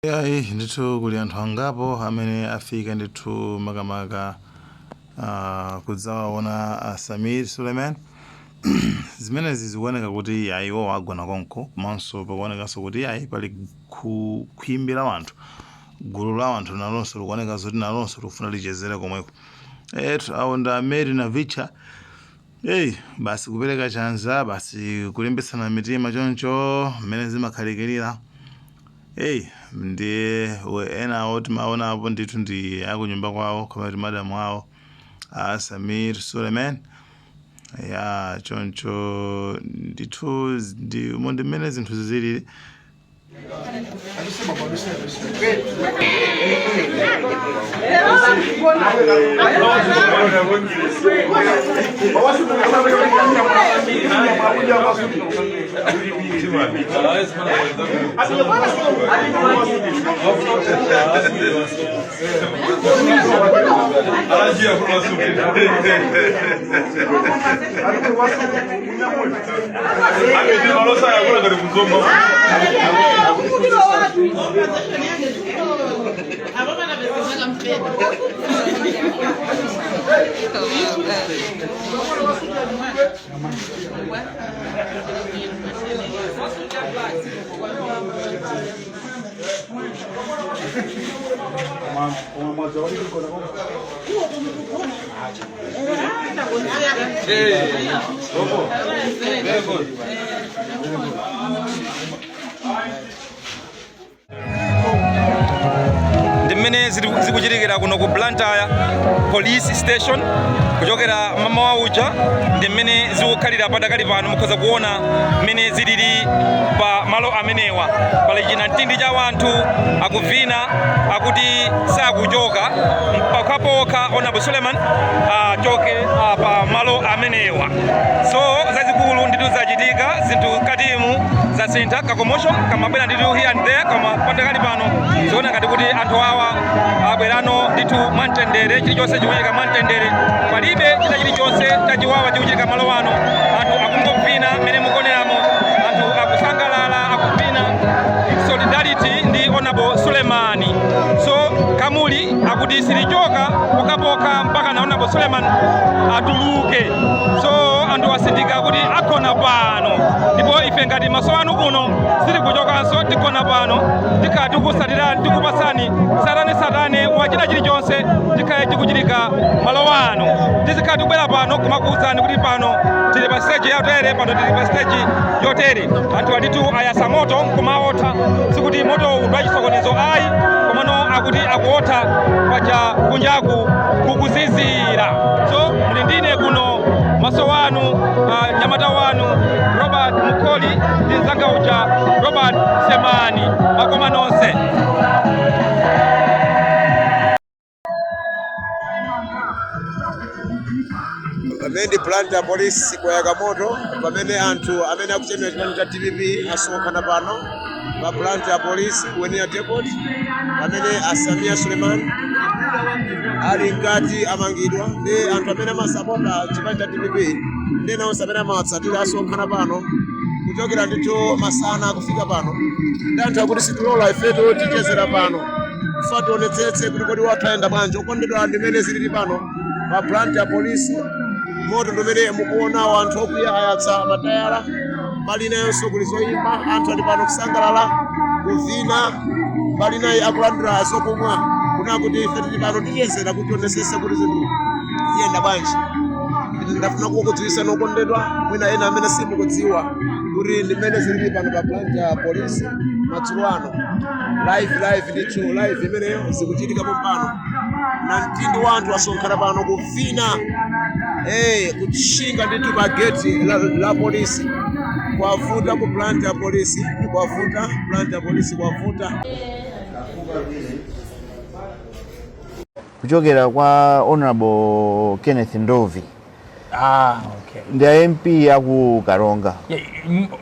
Yayi ndithu, kuli anthu angapo amene afika ndithu makamaka kudzawaona a Samir Suleiman. Zimenezi zikuoneka kuti ayi, iwo agona konko, komanso pakuonekanso kuti ayi, pali khwimbi la wanthu, gulu la wanthu nalonso likuoneka zoti nalonso likufuna lichezere komweko. Etu, awo ndi a Mary Navicha. Eyi, basi kupereka chanza, basi kulimbitsana mitima choncho mmene zimakhalikirira. Eyi, ndiye enawo timaonapo ndithu ndi akunyumba kwawo, koma kuti madamu awo a Samir Suleiman ya choncho ndithu ndi umo ndi mmene zinthu zilili. Ndi mmene zikuchitikira kuno ku Blantyre Police Station kuchokera mamawa uja. Ndi mmene zikukhalira padakali pano. Mukhoza kuona mmene zilili pa malo amenewa. Pali chinamtindi cha wanthu akuvina, akuti sakuchoka pokhapokha Honorable Suleiman achoke pa malo amenewa. So zazikulu ndithu zachitika, zinthu mkatimu zasintha, ka commotion kamabwera ndithu here and there, koma padakali pano zikuona ngati kuti anthu awa abwerano ndithu mwamtendere. Chilichonse chikuchitika mwamtendere, palibe china chilichonse chachiwawa chikuchitika malo ano. Anthu akungovina mmene mukuoneramo, anthu akusangalala, akuvina in solidarity ndi Honorable Sulemani. So kamuli akuti silichoka pokhapokha mpaka na Honorable Suleiman atuluke. So anthu asindika kuti agona pano, ndipo ife ngati maso anu kuno sitikuchokanso, tigona pano, tikhala tikusatirani, tikupasani satane satane wa china chilichonse chikhale chikuchitika malo ano. Tizikhala tikubwera pano kumakuwuzani kuti pano tili pa stage yotere, pano tili pa stage yotere. Anthu anditu ayasa moto nkumaotha, sikuti motowu ndi wachisokonezo ayi, komano akuti akuotha paja kunjaku kukuzizira. So muli ndine kuno maso wanu, mnyamata wanu Robert Mukoli ndi mzanga uja Robert Semani. Makoma nonse. Pamene ndi Blantyre Police kwayaka moto, pamene anthu amene akuchemera chipani cha DPP asonkhana pano pa Blantyre Police, Wenela Depot, pamene a Sameer Suleman ali mkati amangidwa, ndi anthu amene amasapota chipani cha DPP ndi ena onse amene amawatsatira asonkhana pano kuchokera ndithu masana kufika pano, ndi anthu akuti sitilola, ifetu tichezera pano kufa tionetsetse kuti kodi watayenda bwanji. Okondedwa, ndimene zilili pano pa Blantyre Police. Moto ndimene mukuonawo, anthu okwiya ayatsa matayala. Mbali inayonso kuli zoyimba, anthu ali pano kusangalala, kuvina. Mbali inayi akulandira zokumwa, kuna kuti ife tili pano tichezera kuti tionetsetse kuti zinthu ziyenda bwanji. Ndafuna kukudziwitsa okondedwa, mwina ena amene simukudziwa, kuti ndimene zilili pano pa Blantyre Police madzulo ano. Live, live ndithu, live imeneyo zikuchitika pompano, na mtindi wa anthu asonkhana pano kuvina, kutchinga ndithu pa gate la polisi. Kwavuta ku Blantyre Police, kwavuta Blantyre Police, kwavuta. Kuchokera kwa Honorable Kenneth Ndovi. Ah, okay. Ndi a MP aku Karonga. Yeah,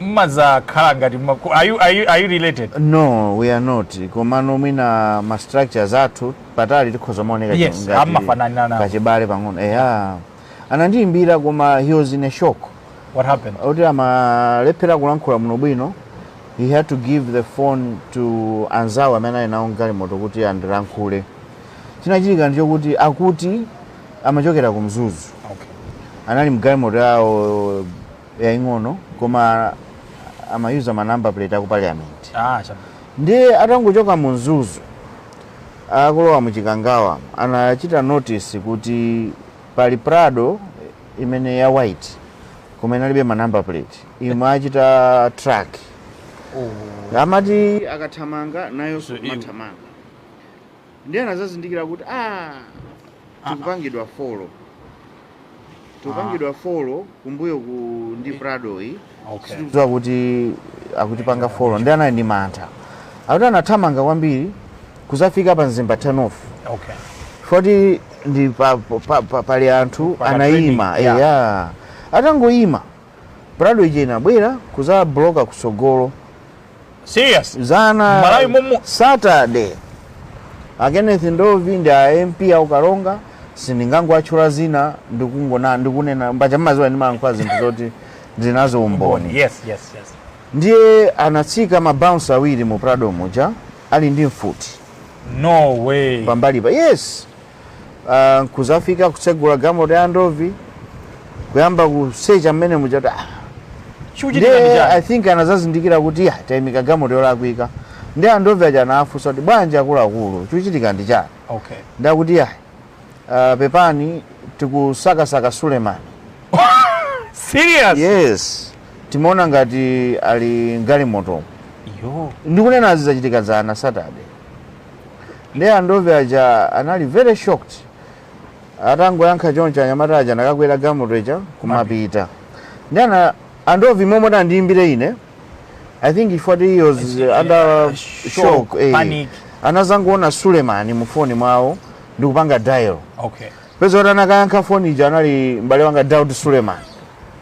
mmazakhala ngati are you related? No, we are not, komano mwina ma structures athu patali tikhoza maoneka ngati amafananira nawo. Kachibale pang'ono, eya. Anandiyimbira, koma he was in a shock. What happened? Kuti amalephera kulankhula muno bwino. He had to give the phone to anzawo amene ali nawo mgalimoto kuti andilankhule. Chinachitika ndichokuti akuti amachokera ku Mzuzu. Anali mgalimoto yawo yaing'ono, koma amayuza ma number plate aku Parliament. Ah, chabwino. Ndiye atangochoka mu Mzuzu akulowa muchikangawa, anachita notice kuti pali Prado imene ya white koma inalibe ma number plate, imachita track. Amati akathamanga nayonso kumathamanga. Ndiye anazazindikira kuti, ah, tikupangidwa follow, tikupangidwa follow kumbuyo ku ndi Prado iyi. Sitikudziwa kuti akutipanga follow. Ndi anali ndi mantha, akuti anathamanga kwambiri kuzafika pa Mzimba turn off. Foti ndi pali anthu. Pa Anayima. traffic, yeah. Eya, atangoyima, Prado ija inabwera kuzabloka kusogolo. Serious? Zana. Malawi momo? Saturday, a Kenneth Ndovi ndi a MP au Karonga, sindingangoatchula zina, ndikungona ndikunena mbacha mmaziwa ndimalankhula zinthu zoti ndinazo umboni. Ndiye anatsika mabouncer awiri mu Prado muja ali ndi mfuti. No way. Pambalipa, yes. Kuzafika kutsegula galimoto ya Ndovi, kuyamba kusecha mmene muja kuti, ah, Chikuchitika ndi ndiye chani? I think anazazindikira kuti ya tayimika galimoto yolakwika. Ndi andovi aja anafunsa kuti, "Bwanji akuluakulu, chikuchitika ndi chani?" Ndakuti, "Ya, pepani, tikusakasaka Sulemani." Serious? Yes, timaona ngati ali mgalimoto. Yo. Ndikunena zizachitika zana Saturday. Ndiye andovi aja anali very shocked. Atangoyankha choncho, anyamata aja nakakwera galimoto ija kumapita. Ndi ana andovi momwe andiyimbire ine, I think if what he was under shock, shock, panic. Anazangoona Sulemani mu foni mwawo ndikupanga dial. Peza kuti anakayankha foni ija anali m'bale wanga Daud Suleman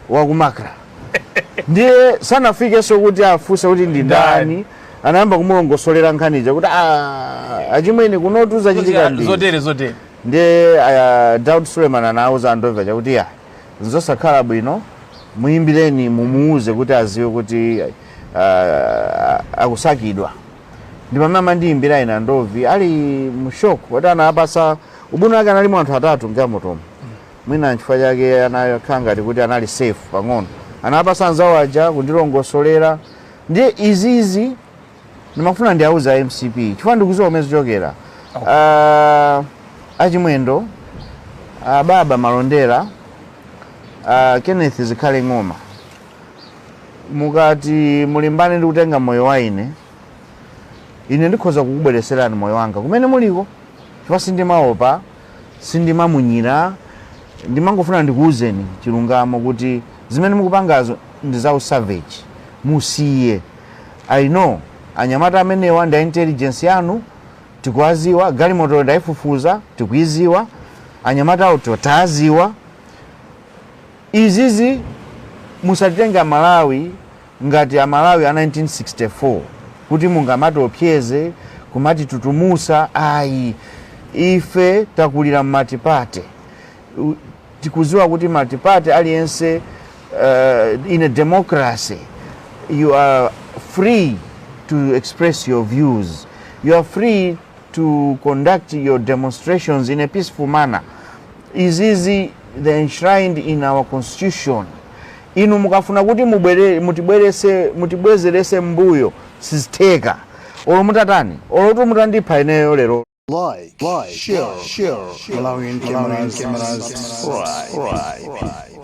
wakumakra. Ndiye sanafikenso kuti afunse kuti ndi ndani, anayamba kumulongosolera nkhani ija kuti, "Ah, achimwene, kunotu zachitika ndi Zotere zotere. Ndiye Daud Suleman anauza andova chakuti, "Ya, nzosakhala bwino, muyimbireni mumuuze kuti aziwe kuti akusakidwa." Ndi pamene amandiyimbira ine, andovi ali mu shock kuti anapasa ubwino wake analimo anthu atatu mgalimotomo, mwina nchifukwa chake anakhala ngati kuti anali safe pang'ono. Anapasa anzawo aja kundilongosolera. Ndiye izizi ndimafuna ndiauza MCP chifukwa ndikuziwa kumene zichokera. Achimwendo, baba Malondera, Kenneth Zikhale Ng'oma, mukati mulimbane ndi kutenga moyo wa ine, ine ndikhoza kukubwereserani moyo wanga kumene muliko, chifukwa sindimaopa, sindimamunyira. Ndimangofuna ndikuwuzeni chilungamo kuti zimene mukupangazo ndi za usavage, musiye. I know anyamata amenewa ndi a intelligence yanu, tikuwaziwa. Galimoto ndayifufuza, tikuiziwa. Anyamata awo taziwa. Izizi musatitenga Malawi ngati Amalawi a 1964 kuti mungamatiopseze, kumati tutumusa, ayi. Ife takulira mmultiparty. Tikuziwa kuti multiparty aliyense, in a democracy you are free to express your views, you are free to conduct your demonstrations in a peaceful manner. Izizi they enshrined in our constitution. Inu mukafuna kuti mutibwerese, mutibwezerese mbuyo, sizitheka, olo mutatani, olo kuti mutandipha ineyo lero. Like, share, share, Malawian cameras, subscribe.